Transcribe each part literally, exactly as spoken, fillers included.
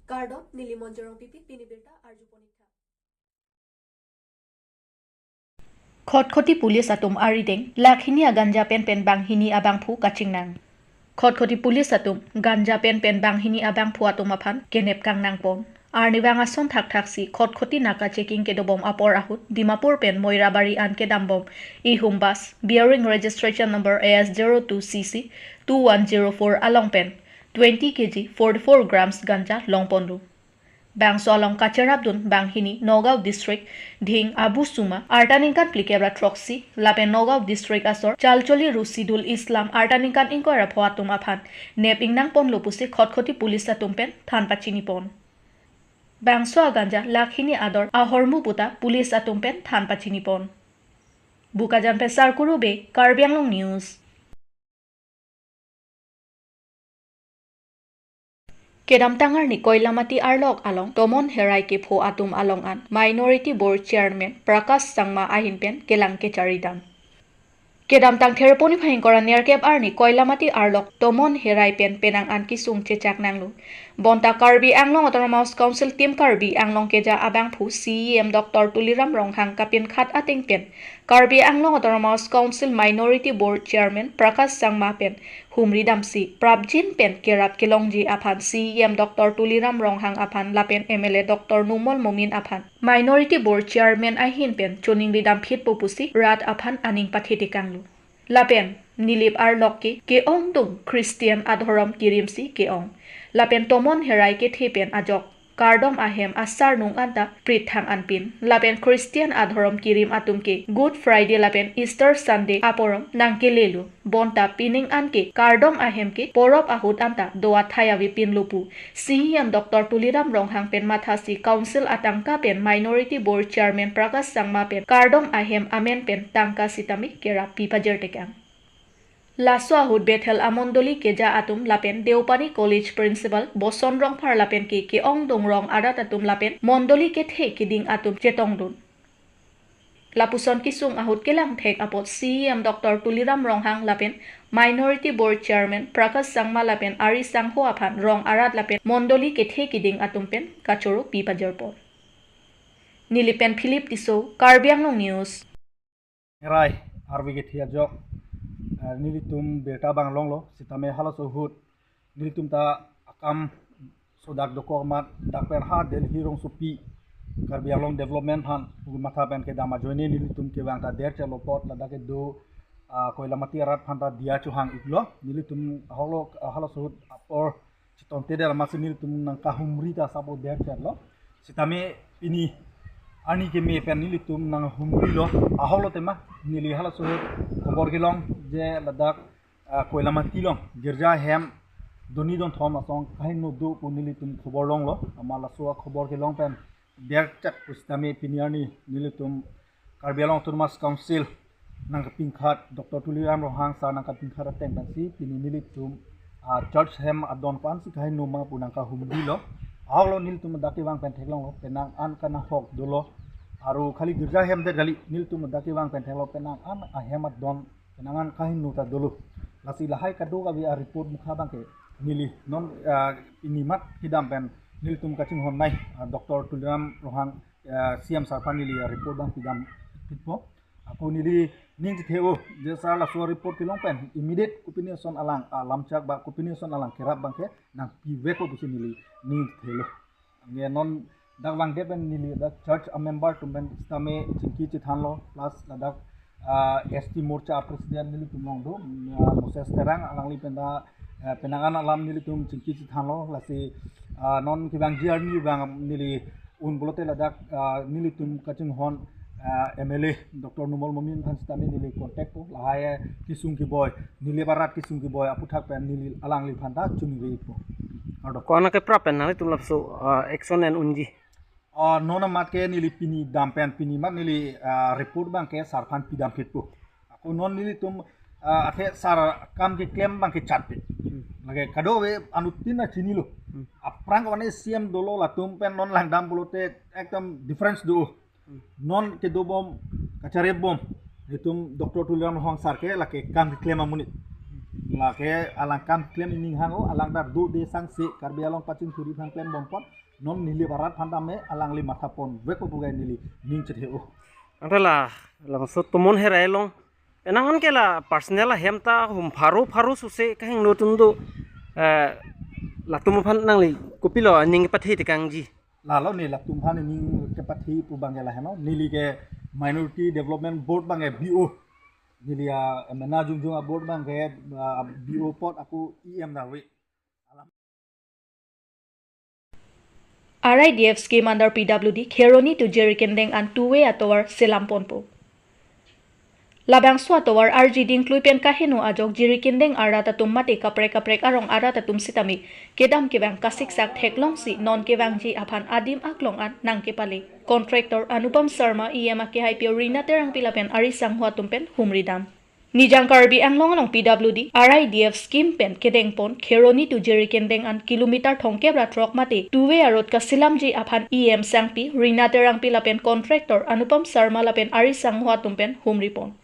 Kardom, neli Monjorong Pipi, pini birta arju ponik tha. Khatkhati police atum arideng lakh hini aganja pen pen banghini abangphu kachingnang. Khatkhati police atum ganja pen pen banghini abangphu atum aphan kenep kangnang pon. Arnivang ason thakthak si Khatkhati naka checking kedobom apor ahut Dimapur pen Moirabari an kedambom ihum bus bearing registration number A S zero two C C two one zero four along pen twenty K G forty-four grams ganja longponlo. Bangso along kacherapdun banghini Nagaon district Dhing Abu Suma arta ningkan phlikep ra throksi lapen Nagaon district asor Chalcholi Rusidul Islam arta ningkan ingkoi ra pho atum aphan nep ingnang ponlo pusi Khatkhati police atum pen than pachini pon. Bangso aganja lakh hini ador ahormu puta police atum pen than pachini pon. Bokajan pen Sarkuru Bey, Karbi Anglong News. Kedamtang arni Koilamati arlok along tomon herai kepho atum along an Minority Board Chairman Prakash Sangma ahin pen kelang kechari dam. Kedamtang Khereponi phai ingkoi ra nerkep arni Koilamati arlok tomon herai pen penang an kesung chechak nanglo. Bonta Karbi Anglong Autonomous Council Team Karbi Anglong keja abangphu C E M Doctor Tuliram Ronghang kapinkhat ateng pen Karbi Anglong Autonomous Council Minority Board Chairman Prakash Sangma pen humri damsi prapjin pen kerap kelongji aphan C E M Doctor Tuliram Ronghang aphan lapen M L A Doctor Numal Momin aphan Minority Board Chairman ahin pen choningri damphitpo pusi rat aphan aning pathetekanglo. Lapen Nilip arlok ke ke-ongdung Christian adhorom kirimsi ke-ong. Lapen tomon herai kethe pen ajok kardom ahem asarnung anta prit thang anpin. Lapen Christian adhorom kirim atum ke Good Friday lapen Easter Sunday aporom nangkelelo. Bonta pining an ke kardom ahem ke porop ahut anta do athai avepinlo pu C E M Doctor Tuliram Ronghang pen mathasi Council atangka pen Minority Board Chairman Prakash Sangma pen kardom ahem amen pen tangka sitame kerap pi pajirtekang. Laso ahut Bethel amondoli keja atum lapen Deopani College Principal Boson Rongphar lapen ke ke-ongdung rong arat atum lapen mondoli kethe kiding atum chetongdun. Lapuson kesung ahut kelang thek apot C E M Doctor Tuliram Ronghang lapen Minority Board Chairman Prakash Sangma lapen ari sangho aphan rong arat lapen mondoli kethe kiding atum pen kachoro pi pajirpon. Neli pen Philip Tisso, Karbi Anglong News. Herai arve kethe ajok, eh, nelitum birta abang longlo, sitame halaso ahut nelitum ta akam sodak dokok amat dak pen ha Delhi rongsopi Karbi Anglong development aphan pu matha pen kedam ajoine nelitum kevang ta derchelo apot ladak kedo, ah, Koilamati arat aphan ta diya chohang-iklo. Nelitum ahoklo, ah, halaso ahut apor chiton teder amatsi nelitum nangkahumri ta sapo derchelo. Sitame pini arni keme pen nelitum nanghumrilo. Ahoklo tema neli halaso ahut khobor kelong je ladak, ah, Koilamati along girja hem doni donthom asong kaheno do pu nelitum khobor longlo. Amat laso akhobor kelong pen derchet pusitame pini arni nelitum Karbi Anglong Autonomous Council nangkapinkhat Doctor Tuliram Ronghang sir nangkapinkhat ateng pensi pini nelitum, ah, church hem adon aphansi kaheno ma pu nangkahumrilo. Ahoklo nelitum dak kevang pen theklonglo, penang an kanahok dolo. Aru khali girja hem det kali, nelitum dak kevang pen theklo, penang an ahem adon penang an kaheno ta dolo. Lasi lahai kadokave areport mukha abangke neli non, ah, pini mat kedam pen nelitum kachinghon nei, ah, Doctor Tuliram Ronghang, ah, C E M sir aphan neli areport abang pidamphitpo. Ako neli ning chethe-o je sir laso areport kelong pen immediate kopine ason alang, ah, lamchak ba kopine ason alang kerap abangke nangpivekpo pusi neli ning chethelo. Anke non dak vangdet pen neli dak church amember atum pen sitame chingki chethanlo, plus ladak, ah, S T Morcha president nelitum along do, ah, Moses Terang alangli pen ta, ah, penang an alam nelitum chingki chethanlo, lasi, ah, non kevangji arni vang neli un pulote ladak, ah, nelitum kachinghon, ah, M L A Doctor Numal Momin aphan sitame neli contact-po, lahai kesung keboi, neli arat kesung keboi aphuthak pen neli alangliphan ta choningri-ikpo. Kardom. Ko-an akeprap pen nanglitum lapuson, ah, action en unji? Ah, non amat ke neli pini dam pen pini mat neli, ah, report abangke sir aphan pidamphitpo. Ako non nelitum, ah, athe sir kam keklem abangke chatpik. Hmm. Lake kadokave anuttin ta chinilo. Hmm. Aphrang kevang C E M dolo latum pen non langdam pulote ekdom difference do. Hmm. Non kedobom, kacharipbom itum Doctor Tuliram Ronghang sir ke lake kam keklem amonit. Lake alang kam klem ining hang o, alang dak do de sangse Karbi Anglong pachingthuri aphan klem bom pon. Non neli arat aphan tame alangli matha pon vek o pu ke neli ning chethe o. Angtala, labangso Tomon Herai along, enang an ke la personal ahem ta hum pharo pharo suse kahingno atum do, eh, latum aphan nangli kopilo aning pathe tekangji? Lalo ne latum aphan ning kepathe pu abang ke lahenlo, neli ke Minority Development Board abang ke B O. Neli a, mena jongjong a board abang ke, a, B O apot ako E M ta ave. R I D F scheme under P W D Kheroni to Jirikindeng an two-way atovar selam ponpo. Labangso atovar arjiding klui pen kaheno ajok Jirikindeng arat atum mate kaprek kaprek arong arat atum sitame kedam kevang kasiksak theklongsi non kevangji aphan adim aklong an nangkepale. Contractor Anupam Sharma, E M akehai pio Rina Terangpi lapen ari sangho atum pen humri dam. Nijang Karbi Anglong along P W D R I D F scheme pen kedengpon Kheroni to Jirikindeng an kilometer thomkep ra throk mate two-way a-road kaselamji aphan E M sangpi Rina Terangpi lapen contractor Anupam Sharma lapen ari sangho atum pen humri pon.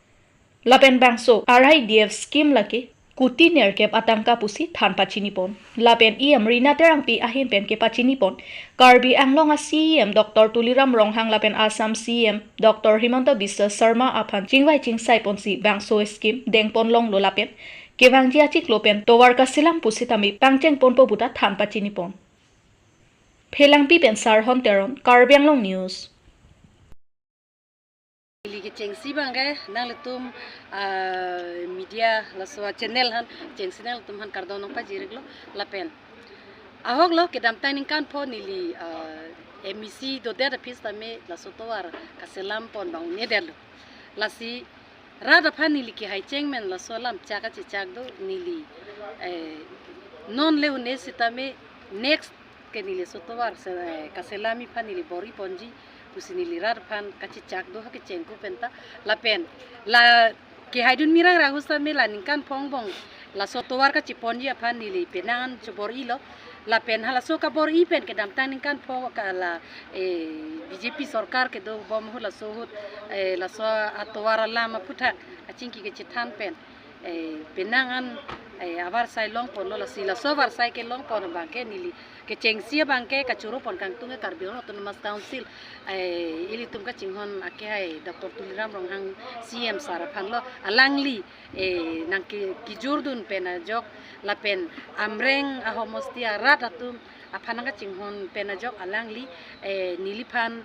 Lapen bangso R I D F scheme lake kuti nerkep atangka pusi than pachini pon. Lapen E M Rina Terangpi ahin pen kepachini pon Karbi Anglong a C E M Doctor Tuliram Ronghang lapen Assam C E M Doctor Himanta Biswa Sarma aphan chingvai chingsai ponsi bangso scheme dengpon longlo lapen kevangji achiklo pen tovar kaselam pusitame pangcheng ponpo puta than pachini pon. Phelangpi pen Sarhon Teron, Karbi Anglong News. Neli kechengsi abang ke nanglitum, ah, media laso channel aphan chengsi nanglitum aphan kardom nangpajir-iklo lapen ahok lo kedamtang ningkan pho neli, ah, M E C dodet aphi sitame laso tovar kaselam pon abang un-edetlo. Lasi rat aphan neli kehai cheng men laso alam chak kachechak do neli, eh, non le un-e sitame next ke neli laso tovar se, eh, kaselamji aphan neli bor-i ponji pusi neli rat aphan kachechak do ha kecheng ko penta lapen la kehaidun mirang rahu sitame la ningkan pho angbong laso tovar kacheponji aphan neli penang an chobor-ilo lapen halaso kabor-i pen kedamtang ningkan pho ka la, eh, B J P sorkar kedo bom ahut laso ahut, eh, laso atovar alam aphuthak achingki kachethan pen eh, penang an, eh, avarsai long ponlo lasi laso avarsai kelong pon abang ke neli kechengsi abang ke kachoro pon kangtung ke Karbi Anglong Autonomous Council, eh, ilitum kachinghon akehai Doctor Tuliram Ronghang C E M sir aphan lo alangli, eh, nangke kijurdun pen ajok lapen Amreng ahomosti arat atum aphan nangkachinghon pen ajok alangli, eh, neliphan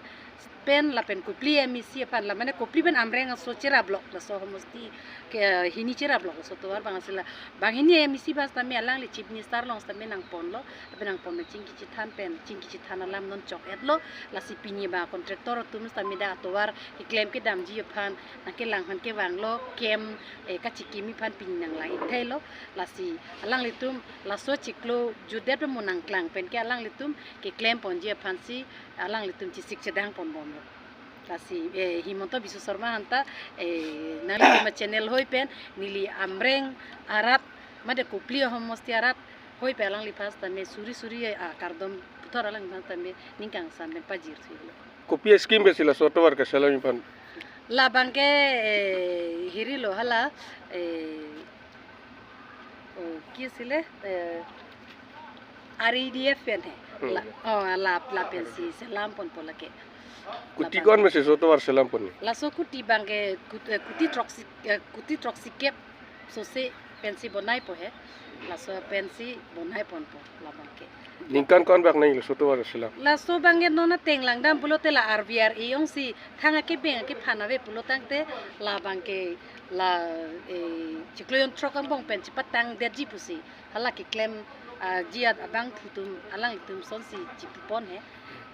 pen lapen Kopili M E C aphan la mane Kopili pen Amreng aso cherablok laso homosti ke, eh, hini cherablok laso tovar abang asila banghini M E C abang sitame alangli Chief Minister along sitame nangponlo lapen nangpon pen chingki chethan pen chingki chethan alam non chok-etlo lasi pini abang contractor atum sitame dak atovar keklem kedamji aphan nangkelang aphan kevanglo kem, eh, kachikimi aphan pini nanglang-ik thailo lasi alanglitum laso chiklo jutdet mo nangklang pen ke alanglitum keklem ponji aphansi alanglitum chesik chedang pon bomlo. Lasi, eh, Himanta Biswa Sarma aphan ta, eh, nanglitum a-channel hoi pen neli Amreng arat mate Kopili ahomosti arat hoi pen alangliphan sitame suri suri, eh, akardom puthot alangliphan sitame ning kangsam pen pajir thulo. Kopi a-scheme ke si laso tovar kaselamji aphan? Labang ke, eh, hirilo hala, eh, oh, ki sile, eh, R I D F pen he. Hmm. La, oh, la, lapensi selam ponpo lake. Kuti labang kon ke mesi laso tovar selam pon? Laso kuti abang ke kut-, eh, kuti throksi, eh, kuti throksi kep sose pensi bonaipo he. Laso pensi bonai ponpo labang ke. Ningkan ko-an bak nangji laso tovar selam? Laso abang ke non ateng langdam pulote la R V R A ongsi thang akebeng akephan ave pulo tangte labang ke la, eh, chiklo jon throk angbong pen chepatangdetji pusi hala keklem, ah, ji at abangphu atum alanglitum asonsi chipupon he.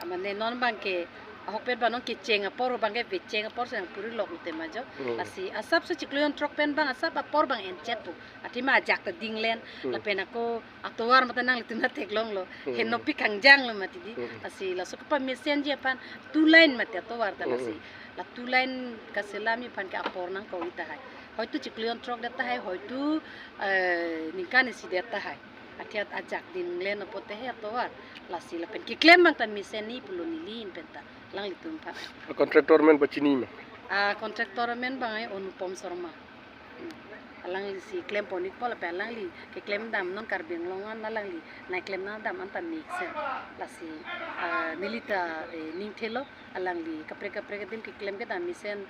Amane non abang ke ahokpet abang non kecheng apor abang ke vecheng apor si nangpuri lok lote ma jo. Hmm. Lasi asap si chiklo jon throk pen abang asap apor abang enchetpo. Athema ajak ta dinglen. Hmm. Lapen ako atovar mate nanglitum ta theklonglo. Hmm. Henopi kangjanglo mati di. Hmm. Lasi laso kepamesenji aphan two lane mate atovar ta lasi. Hmm. La two lane kaselamji aphan ke apor nangkok-ik tahai. Hoitu chiklo jon throk det tahai, hoitu, eh, ningkan isi det tahai. Athe ajak dinglen apote he atovar. Lasi lapen keklem abang ta mesen-ik pulo neli in penta alanglitum aphan. A-contractor amen pachini ma? A-contractor amen abang ai Anupam Sharma. Hmm. Alangli si klem pon-ikpo lapen alangli keklem dam non Karbi Anglong an alangli nangklem nangdam anta mesen. Lasi, ah, neli ta, eh, ning thelo alangli kaprek kaprek adim keklem kedam mesen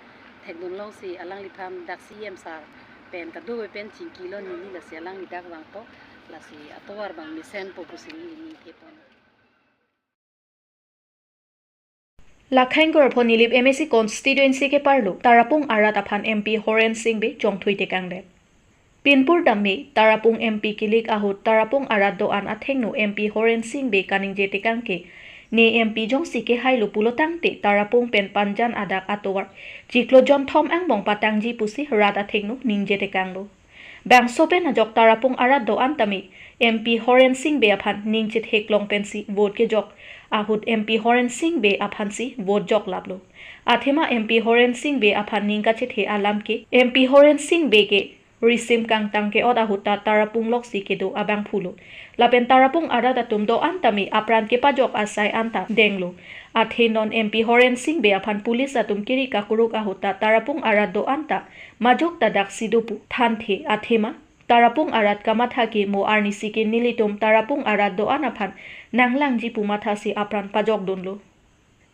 thekdun longsi alangliphan dak C M sir pen kadokave pen chingkilo neli, lasi alangli dak vangpo, lasi atovar abang mesenpo pusi neli ning thepon. Lakhaing Gorpho Nilip M A C constituency keparlo Tarapung arat aphan M P Horen Sing Bey chongthui tekangdet. Pinpur dam me Tarapung M P kilik ahut Tarapung arat do-an athengno M P Horen Sing Bey kaningje tekang ke, ne M P jongsi kehailo pulo tangte Tarapung pen Panjan adak atovar chiklo jonthom angbong patangji pusi rat athengno ningje tekanglo. Bangso pen ajok Tarapung arat do-an tame M P Horen Sing Bey aphan ning chethek long pensi vote kejok ahut M P Horen Sing Bey aphansi vote joklaplo. Athema M P Horen Sing Bey aphan ning kachethe alam ke M P Horen Sing Bey ke risim kangtang ke-ot ahut ta Tarapung loksi kedo abangphulo. Lapen Tarapung arat atum do-an tame apran kepajok asai anta denglo. Athe non M P Horen Sing Bey aphan police atum kiri kakuruk ahut ta Tarapung arat do-an ta majok ta daksi do pu thanthe, athema Tarapung arat kamatha ke mo arnisi ke nelitum Tarapung arat do-an aphan nanglangji pu mathasi apran pajokdunlo.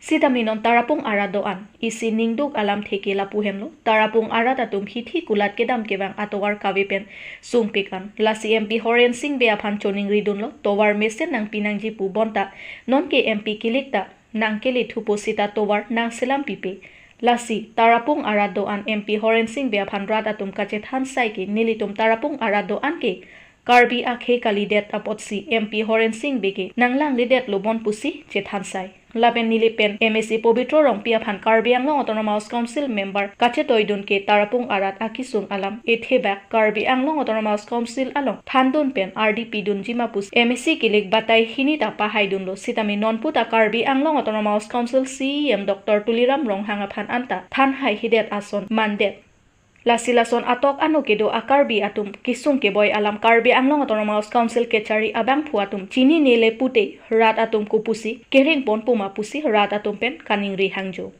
Sitame non Tarapung arat do-an isi ningduk alamthe ke lapu hemlo, Tarapung arat atum hithi kulat kedam kevang atovar kave pen sungpik an. Lasi M P Horen Sing Bey aphan choningridunlo, tovar mesen nangpi nangji pu bonta nonke M P kilik ta nangkele thupo sita tovar nangselam pipe. Lasi Tarapung arat do-an M P Horen Sing Bey aphan rat atum kachethan sai ke nelitum Tarapung arat do-an ke Karbi akhei kalidet apotsi M P Horen Sing Bey ke nanglangledetlo bon pusi chethan sai. Lapen Nilip pen M A C Pobitro Rongpi aphan Karbi Anglong Autonomous Council member kachetoidun ke Tarapung arat akisung alam ethebak Karbi Anglong Autonomous Council along thandun pen ardi pidunji ma pusi M A C kilik batai hini ta pahaidunlo, sitame nonpu ta Karbi Anglong Autonomous Council C E M Doctor Tuliram Ronghang aphan anta than haihedet ason mandet. Lasi lason atok ano kedo a-Karbi atum kisung keboi alam Karbi Anglong Autonomous Council kechari abangphu atum chininele pute rat atum kopusi kereng ponpo ma pusi rat atum pen kaningri hangjo.